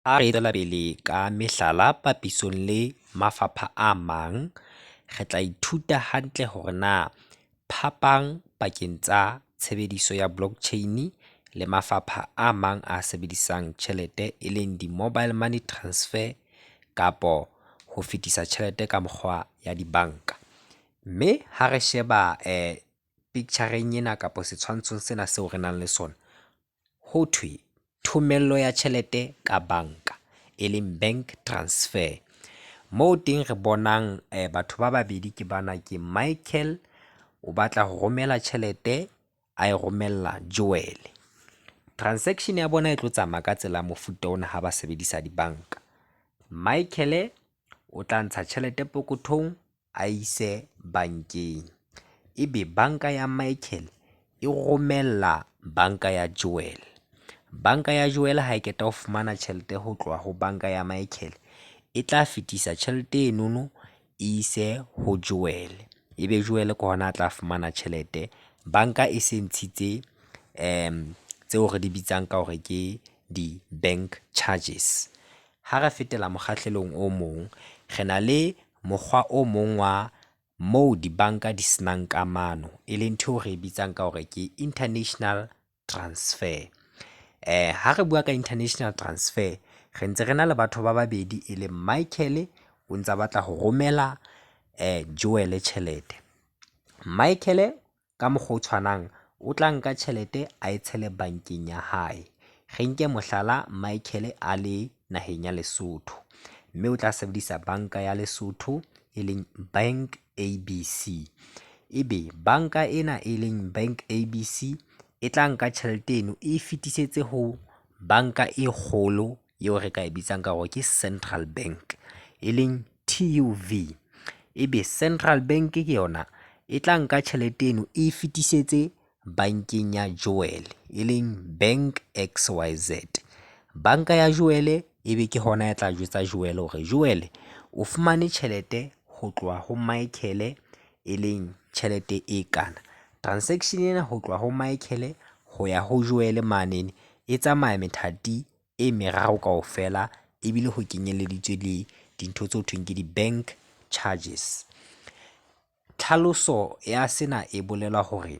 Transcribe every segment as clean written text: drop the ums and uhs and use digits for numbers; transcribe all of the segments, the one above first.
Ha re tswela pele ka mehlala papisong le mafapha a mang, re tla ithuta hantle hore na phapang pakeng tsa tshebediso ya blockchain le mafapha a mang a sebedisang tjhelete e leng di-mobile money transfer kapo ho fetisa tjhelete ka mokgwa ya dibanka. Mme ha re sheba picture-reng ena kapa setshwantshong sena seo re nang le sona, ho thwe thomello ya tjhelete ka banka, e leng bank transfer. Moo teng re bonang batho ba babedi ke bana, ke Michael o batla ho romela tjhelete a e romella Joel. Transaction ya bona e tlo tsamaya ka tsela ya mofuta ona ha ba sebedisa dibanka. Michael o tla ntsha tjhelete pokothong a ise bankeng, ebe banka ya Michael e romella banka ya Joel. Banka ya Joel ha e qeta ho fumana tjhelete ho tloha ho banka ya Michael, e tla fetisa tjhelete enono e ise ho Joel, ebe Joel ke hona a tla fumana tjhelete. Banka e se ntshitse tseo re di bitsang ka hore ke di-bank charges. Ha re fetela mokgahlelong o mong, re na le mokgwa o mong wa moo dibanka di senang kamano, e leng ntho eo re e bitsang ka hore ke international transfer. Ha re bua ka international transfer, re ntse re na le batho ba babedi e leng Michael o ntsa batla ho romela Joel tjhelete. Michael ka mokgwa o tshwanang o tla nka tjhelete a e tshele bankeng ya hae. Re nke mohlala Michael a le naheng ya Lesotho, mme o tla sebedisa banka ya Lesotho e leng Bank ABC. Ebe banka ena e leng Bank ABC e tla nka tjhelete eno e fetisetse ho banka e kgolo eo re ka e bitsang ka hore ke Central Bank, e leng TUV. Ebe Central Bank ke yona e tla nka tjhelete eno e fetisetse bankeng ya Joel, e leng Bank XYZ. Banka ya Joel ebe ke hona e tla jwetsa Joel hore Joel o fumane tjhelete ho tloha ho Michael, e leng tjhelete e kana. Transaction ena ho tloha ho Michael ho ya ho Joel mane e tsamaya methati e meraro kaofela ebile ho kenyeleditswe le dintho tseo thweng ke di-bank charges. Tlhaloso ya sena e bolela hore,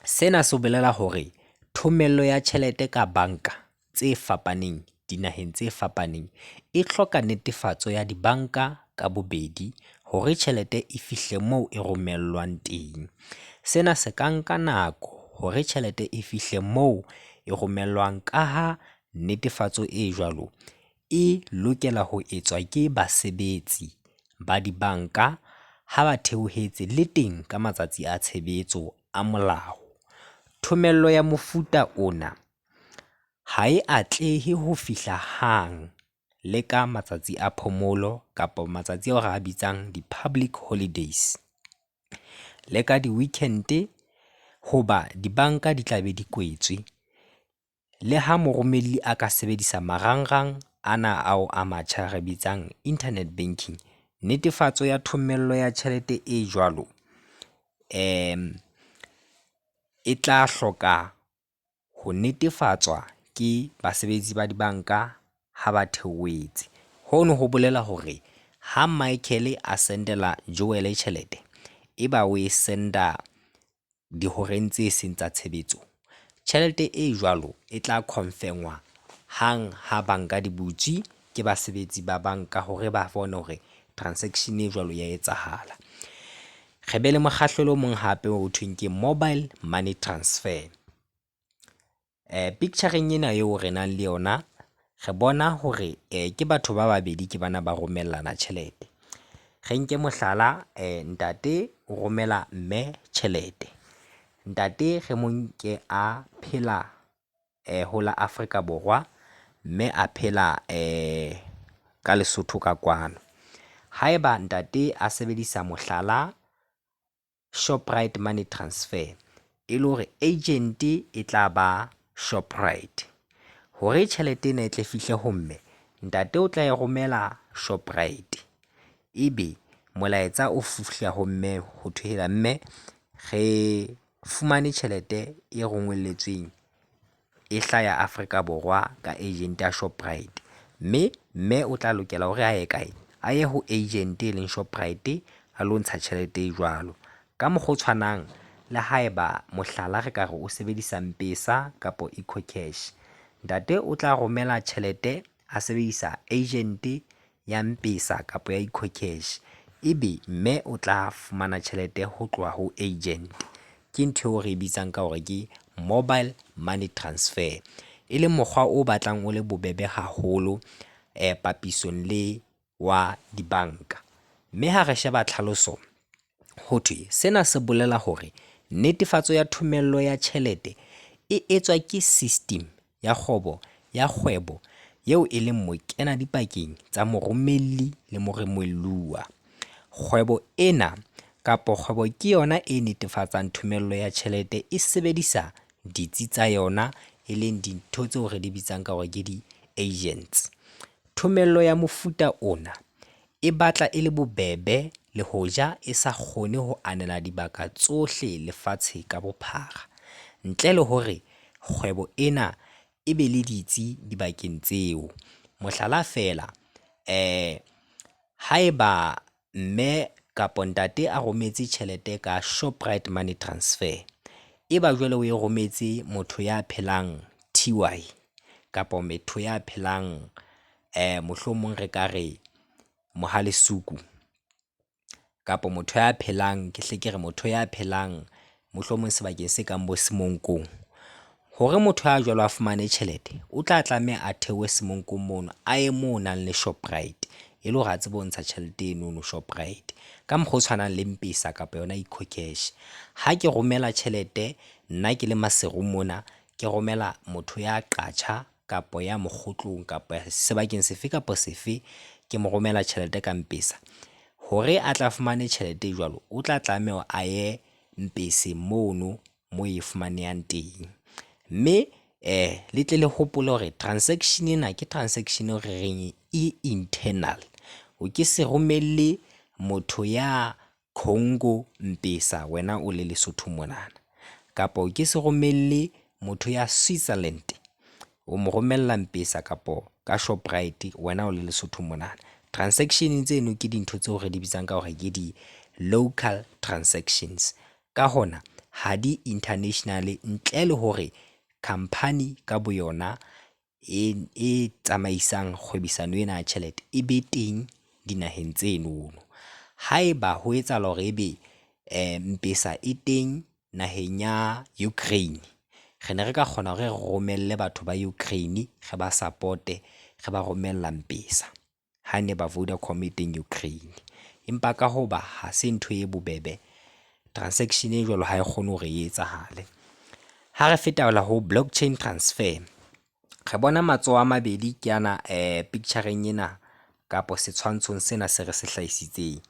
sena se bolela hore thomello ya tjhelete ka banka tse fapaneng dinaheng tse fapaneng e hloka netefatso ya dibanka ka bobedi hore tjhelete e fihle moo e romellwang teng. Sena se ka nka nako hore tjhelete e fihle moo e romellwang ka ha netefatso e jwalo e lokela ho etswa ke basebetsi ba dibanka ha ba theohetse le teng ka matsatsi a tshebetso a molao. Thomello ya mofuta ona ha e atlehe ho fihla hang le ka matsatsi a phomolo kapa matsatsi ao re a bitsang di-public holidays, le ka di-weekend hoba dibanka di tla be di kwetswe. Le ha moromellwi a ka sebedisa marangrang ana ao a matjha re bitsang internet banking, netefatso ya thomello ya tjhelete e jwalo e tla hloka ho netefatswa ke basebetsi ba dibanka ha ba theohetse. Hono ho bolela hore ha Michael a send-ela Joel tjhelete, eba o e send-a dihoreng tse seng tsa tshebetso, tjhelete e jwalo e tla confirm-wa hang ha banka di butswe ke basebetsi ba banka hore ba bone hore transaction e jwalo ya etsahala. Re be le mokgahlelo o mong hape ho thweng ke mobile money transfer. Picture-reng ena eo re nang le yona, re bona hore ke batho ba babedi ke bana ba romellana tjhelete. Re nke mohlala ntate o romela mme tjhelete, ntate re mo nke a phela ho la Afrika Borwa, mme a phela ka Lesotho ka kwano. Haeba ntate a sebedisa mohlala Shoprite Money Transfer, e le hore agent e tla ba Shoprite, hore tjhelete ena e tle fihle ho mme, ntate o tla e romela Shoprite, ebe molaetsa o fihla ho mme ho thwe hela mme re fumane tjhelete e rongwelletsweng e hlaya Afrika Borwa ka agent ya Shoprite. Mme mme o tla lokela hore a ye kae? A ye ho agent e leng Shoprite a lo ntsha tjhelete e jwalo. Ka mokgwa o tshwanang le haeba mohlala re ka re o sebedisa Mpesa kapo EcoCash. Ntate o tla romela tjhelete a sebedisa agent ya Mpesa kapa ya EcoCash, ebe mme o tla fumana tjhelete ho tloha ho agent. Ke ntho eo re e bitsang ka hore ke mobile money transfer, e leng mokgwa o batlang o le bobebe haholo papisong le wa dibanka. Mme ha re sheba tlhaloso ho thwe sena se bolela hore netefatso ya thomello ya tjhelete e etswa ke system ya kgwebo ya kgwebo eo e leng mokena-dipakeng tsa moromelli le moromelluwa. Kgwebo ena kapa kgwebo ke yona e netefatsang thomello ya tjhelete e sebedisa ditsi tsa yona, e leng dintho tseo re di bitsang ka hore ke di-agents. Thomello ya mofuta ona e batla e le bobebe le hoja e sa kgone ho anela dibaka tsohle lefatshe ka bophara, ntle le hore kgwebo ena e be le ditsi dibakeng tseo. Mohlala feela, haeba mme kapa ntate a rometse tjhelete ka Shoprite Money Transfer, eba jwale o e rometse motho ya phelang TY kapa motho ya phelang mohlomong re ka re Mohale's Hoek kapa motho ya phelang, ke hle ke re motho ya phelang mohlomong sebakeng se kang bo Semonkong. Hore motho ya jwalo a fumane tjhelete, o tla tlameha a theohe Semonkong mono a ye moo ho nang le Shoprite e le hore a tsebe ho ntsha tjhelete enono Shoprite. Ka mokgwa o tshwanang le Mpesa kapa yona EcoCash. Ha ke romela tjhelete nna ke le Maseru mona, ke romela motho ya Qacha kapa ya Mokgotlong kapa sebakeng sefe kapa sefe, ke mo romela tjhelete ka Mpesa. Hore a tla fumane tjhelete e jwalo, o tla tlameha a ye Mpese mono moo e fumanehang teng. Mme le tle le hopole hore transaction ena ke transaction eo re reng e internal. O ke se romelle motho ya Congo Mpesa wena o le Lesotho monana, kapa o ke se romelle motho ya Switzerland o mo romella Mpesa kapo ka Shoprite wena o le Lesotho monana. Transaction tseno ke dintho tseo re di bitsang ka hore ke di-local transactions. Ka hona ha di international ntle le hore khampani ka boyona e e tsamaisang kgwebisano ena ya tjhelete e be teng dinaheng tsenono. Haeba ho etsahala hore ebe Mpesa e teng naheng ya Ukraine, re ne re ka kgona hore re romelle batho ba Ukraine, re ba support-e, re ba romella Mpesa ha ne ba Vodacom e teng Ukraine. Empa ka hoba ha se ntho e bobebe, transaction e jwalo ha e kgone hore e etsahale. Ha re feta ho blockchain transfer, re bona matsoho a mabedi ke ana picture-eng ena kapa setshwantshong sena se re se hlahisitseng.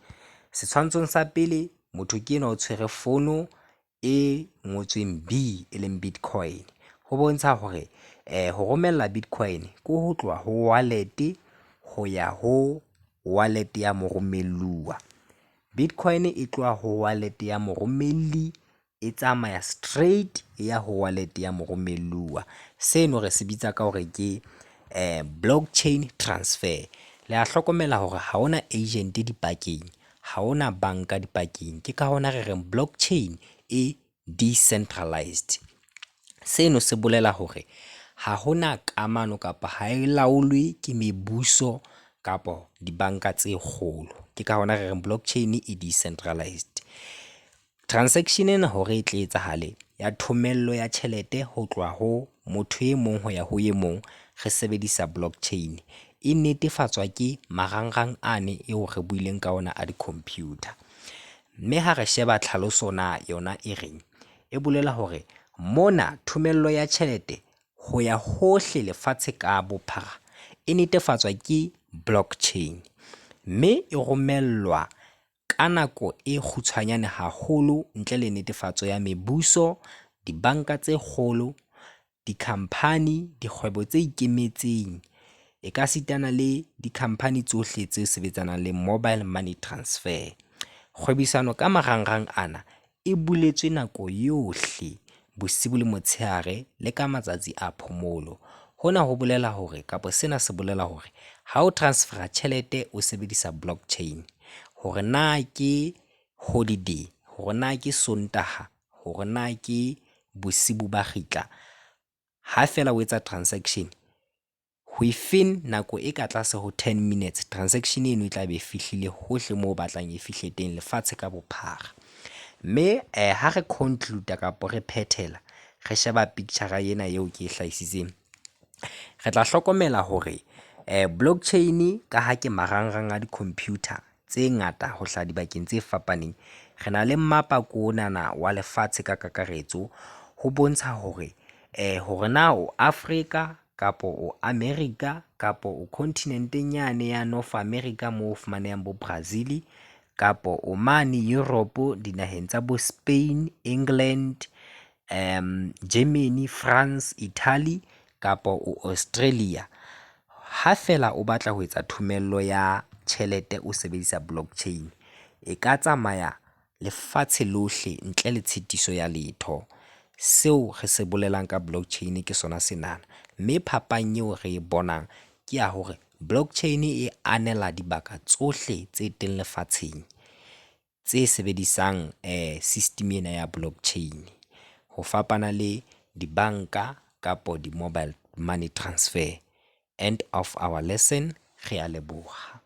Setshwantshong sa pele motho ke enwa o tshwere fono e ngotsweng B e leng Bitcoin. Ho bontsha hore ho romella Bitcoin ke ho tloha ho wallet ho ya ho wallet ya moromelluwa. Bitcoin e tloha ho wallet ya moromelli e tsamaya straight e ya ho wallet ya moromelluwa. Seno re se bitsa ka hore ke blockchain transfer. Le a hlokomela hore ha hona agent dipakeng, ha hona banka dipakeng. Ke ka hona re reng blockchain e decentralised. Seno se bolela hore ha hona kamano kapa ha e laolwe ke mebuso kapa dibanka tse kgolo. Ke ka hona re reng blockchain e decentralised. Transaction ena hore e tle etsahale ya thomello ya tjhelete ho tloha ho motho e mong ho ya ho e mong, re sebedisa blockchain. E netefatswa ke marangrang ane eo re buileng ka ona a di-computer. Mme ha re sheba tlhaloso na yona e reng, e bolela hore mona thomello ya tjhelete ho ya hohle lefatshe ka bophara e netefatswa ke blockchain, mme e romellwa ka nako e kgutshwanyane haholo ntle le netefatso ya mebuso, dibanka tse kgolo, dikhampani, dikgwebo tse ikemetseng, ekasitana le dikhampani tsohle tse sebetsanang le mobile money transfer. Kgwebisano ka marangrang ana e buletswe nako yohle, bosibu le motshehare le ka matsatsi a phomolo. Hona ho bolela hore kapa sena se bolela hore ha o transfer-a tjhelete o sebedisa blockchain, hore na ke holiday, hore na ke Sontaha, hore na ke bosibu ba kgitla, ha feela o etsa transaction, within nako e ka tlase ho ten minutes transaction eno e tla be e fihlile hohle moo o batlang e fihle teng lefatshe ka bophara. Mme ha re conclude-a kapa re phethela, re sheba picture-ra ena eo ke e hlahisitseng, re tla hlokomela hore blockchain ka ha ke marangrang a di-computer tse ngata ho hlaha dibakeng tse fapaneng, re na le mmapa ke onana wa lefatshe ka kakaretso ho bontsha hore hore na o Afrika kapo o America kapo o continent-eng yane ya North America moo ho fumanehang bo Brazil, kapo o mane Europe dinaheng tsa bo Spain, England, Germany, France, Italy kapo o Australia. Ha feela o batla ho etsa thomello ya tjhelete o sebedisa blockchain, e ka tsamaya lefatshe lohle ntle le tshitiso ya letho. Seo re se bolelang ka blockchain ke sona senana, mme phapang eo re e bonang ke ya hore blockchain e anela dibaka tsohle tse teng lefatsheng tse sebedisang system ena ya blockchain. Ho fapana le dibanka kapo di-mobile money transfer. End of our lesson, rea leboha.